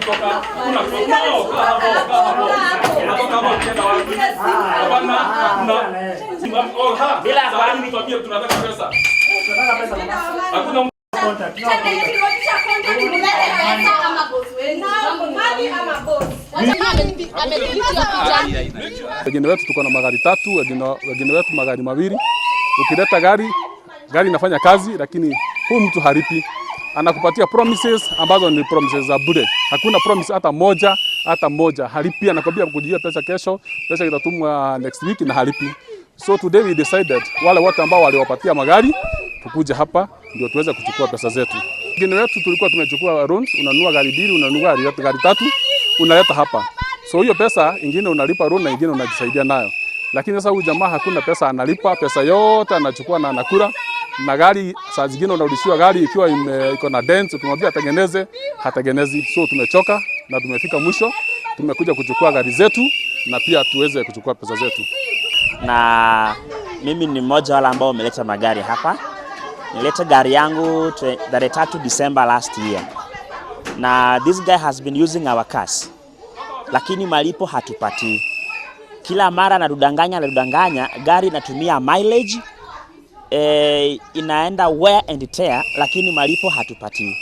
Kutoka. Hakuna kutoka. No, kaa hapo, kaa hapo. Unatoka hapo ukienda wapi? Hapana, hakuna. Oh, ha. Bila Sasa hivi tuambie tunataka pesa. Tunataka pesa, mama. Hakuna. Contact. No Tena contact. tulirudisha contract, mulete pesa ama boss wenu. Money ama boss. Wengine wetu tuko na magari tatu, wengine wetu magari mawili. Ukileta gari, gari inafanya kazi, lakini huyu mtu halipi. Anakupatia promises ambazo ni promises za bure. Hakuna promise hata moja, hata moja. Halipi, anakwambia kujia pesa kesho, pesa itatumwa next week na halipi. So today we decided wale wote ambao waliwapatia magari tukuje hapa ndio tuweze kuchukua pesa zetu. Wengine wetu tulikuwa tumechukua loans, unanunua gari mbili, unanunua gari tatu, unaleta hapa. So hiyo pesa ingine unalipa loan na ingine unajisaidia nayo. Lakini sasa huyu jamaa hakuna pesa analipa, pesa yote anachukua na anakula. Na gari saa zingine unarudishiwa gari ikiwa iko na dents, ukimwambia atengeneze, hatengenezi. So tumechoka na tumefika mwisho, tumekuja kuchukua gari zetu na pia tuweze kuchukua pesa zetu. Na mimi ni mmoja wale ambao wameleta magari hapa. Nileta gari yangu tarehe 3 December last year, na this guy has been using our cars, lakini malipo hatupatii. Kila mara anatudanganya, anatudanganya, gari inatumia mileage, inaenda wear and tear, lakini malipo hatupatii.